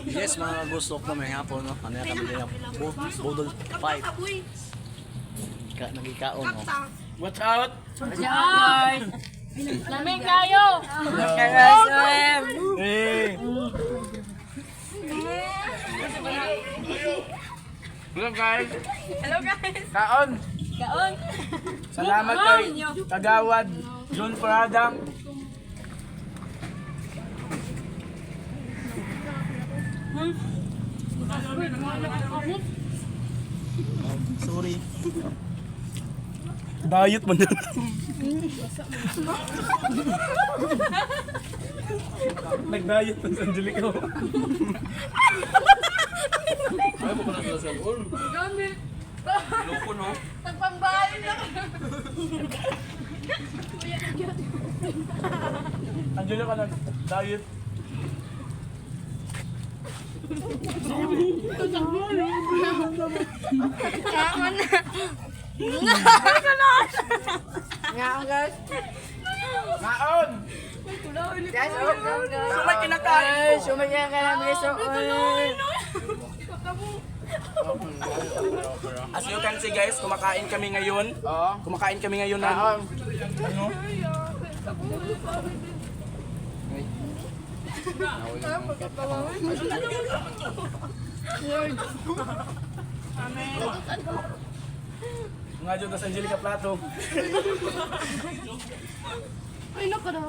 Yes, mga gusto ko may hapon, no? Ano yan kami din Budol fight. Ka nagikaon, no? Watch out! Lamig kayo! Hey! Hello, guys! Hello, guys! Kaon! Kaon! Salamat kay Kagawad John Parada. Sorry. Diet man yun. Nag-diet man sa Angelico. Gamit! Loko, no? Nagpambahay lang! Angelico nag-diet. Ngaon! Guys, Sumay kinakain ko! sumay kinakain namin, guys. As you can see, guys, kumakain kami ngayon. Oo. Kumakain kami ngayon ng Kaon. Ano? Nga dyan, tas Angelica Plato. Ay, naku na.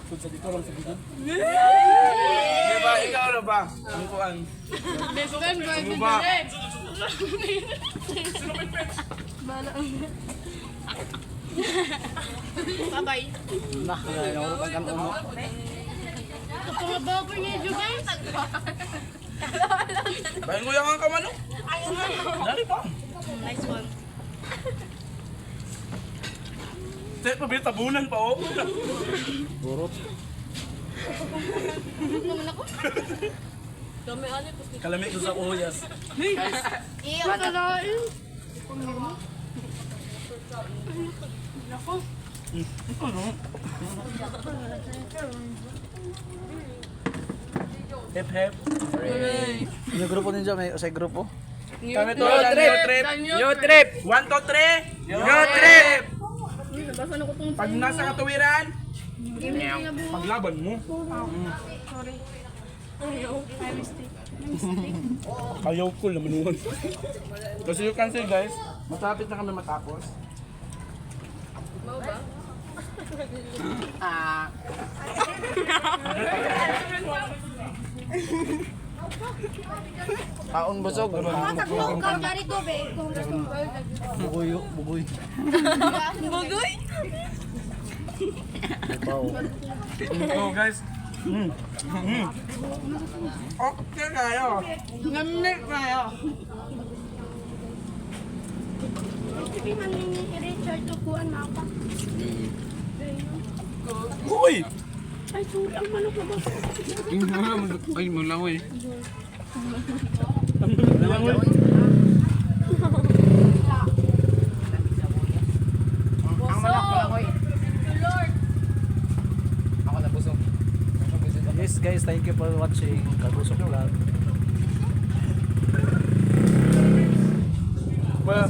Food sa dito lang sa gigid. Di ba? Ikaw na ba? Ang kuan. Ano ba? Bye-bye. Nah, naurot ang kanon, no? Kapangababoy niyo, guys. Bahin ko yung ang kamano. Dali pa. Nice one. Tet pa tabunan pa oh. Burot. Naman ako. Dami ano. Kalamit ko sa uyas. Nakalain. Hep hep. Yung grupo ninyo, may usay grupo? Kami to, new trip. New trip! 1, 2, 3. New trip! Pag nasa katuwiran, paglaban mo. Ayaw ko lamanuhan. Kasi you can see, guys, matapit na kami matapos. Kaon busog. Bugoy, oh, bugoy. Bugoy? Baw. So guys, Okay kayo. Lamig kayo. Richard, tukuan na ako. Uy! Ay, sorry, ang manok na ba? Ay, mulangoy. Ang manok mulangoy. Ako na busog. Yes guys, thank you for watching Kagusok Vlog. Well,